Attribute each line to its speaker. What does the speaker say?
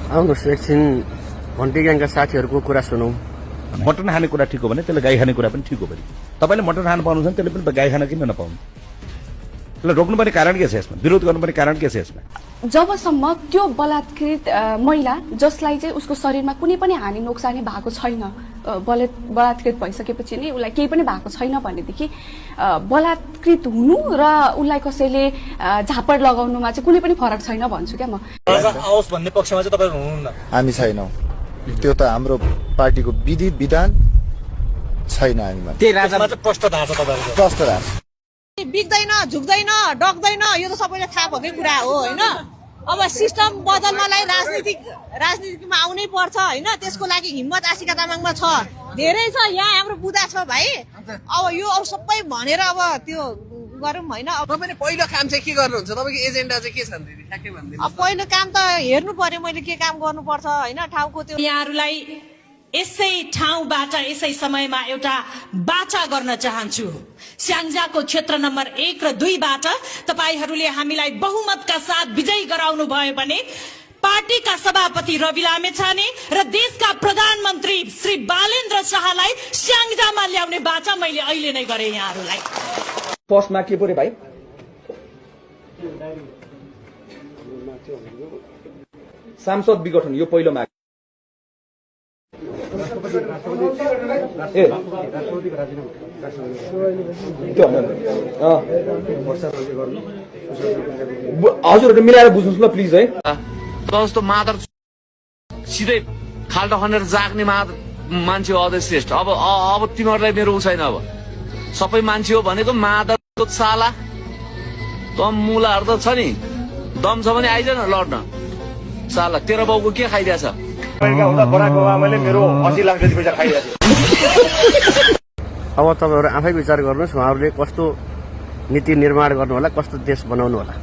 Speaker 1: आउनुहोस् एकछिन घन्टी ग्याङका साथीहरूको कुरा सुनौँ।
Speaker 2: मटन खाने कुरा ठिक हो भने त्यसले गाई खाने कुरा पनि ठिक हो भने तपाईँले मटन खान पाउनुहुन्छ भने त्यसले पनि गाई खान किन नपाउनु? त्यसलाई रोक्नुपर्ने कारण के छ यसमा? विरोध गर्नुपर्ने कारण के छ यसमा?
Speaker 3: जबसम्म त्यो बलात्कृत महिला जसलाई चाहिँ उसको शरीरमा कुनै पनि हानि नोक्सानी भएको छैन, बलात्कृत भइसकेपछि नै उसलाई केही पनि भएको छैन भनेदेखि बलात्कृत हुनु र उसलाई कसैले झापड लगाउनुमा चाहिँ कुनै पनि फरक छैन भन्छु क्या म।
Speaker 4: आओस् भन्ने पक्षमा चाहिँ तपाईहरु हुनुहुन्न?
Speaker 5: हामी छैनौं। त्यो त हाम्रो पार्टीको विधि विधान छैन हामीमा।
Speaker 4: त्यही राजामा चाहिँ प्रष्ट धार छ तपाईहरुको? प्रष्ट धार।
Speaker 6: बिग्दैन, झुक्दैन, डक्दैन, यो त सबैलाई थाहा भएकै कुरा हो हैन। अब सिस्टम बदल्नलाई राजनीतिमा आउनै पर्छ हैन। त्यसको लागि हिम्मत आशिका तामाङमा छ, धेरै छ। यहाँ हाम्रो बुदा छ भाइ। अब यो अब सबै भनेर अब त्यो गरौँ हैन।
Speaker 7: तपाईले पहिलो काम चाहिँ के गर्नुहुन्छ? तपाईको एजेन्डा चाहिँ के छ दिदी? ठ्याक्कै भन्दिनु।
Speaker 6: अब पहिलो काम त हेर्नु पर्यो मैले के काम गर्नुपर्छ हैन। ठाउँको त्यो
Speaker 8: यहाँहरुलाई यसै ठाउँबाट यसै समयमा एउटा बाचा गर्न चाहन्छु। स्याङ्जाको क्षेत्र नम्बर 1 र 2 बाट तपाईहरुले हामीलाई बहुमतका साथ विजयी गराउनु भयो भने पार्टीका सभापति रवि लामेछाने र देशका प्रधानमन्त्री श्री बालेन्द्र शाहलाई स्याङ्जामा ल्याउने बाचा मैले अहिले नै गरे यहाँहरुलाई।
Speaker 9: पोस्टमा के पर्यो भाइ? सांसद विघटन यो पहिलो माग। हजुरहरूले मिलाएर बुझ्नुहोस् ल प्लिज है।
Speaker 10: जस्तो मादर सिधै खाल्डो खनेर जाग्ने मान्छे हो अझै श्रेष्ठ। अब तिमीहरूलाई मेरो उ छैन। अब सबै मान्छे हो भनेको मादर साला तम मुलाहरू त छ नि। दम छ भने आइज न लड्न। साला तेरो बाउको के खाइदिएछ?
Speaker 2: बराक ओबामाले मेरो 80 लाख जति पैसा खाइदिएको थियो।
Speaker 1: अब तपाईहरु आफै विचार गर्नुहोस्, उहाँहरूले कस्तो नीति निर्माण गर्नु होला, कस्तो देश बनाउनु होला।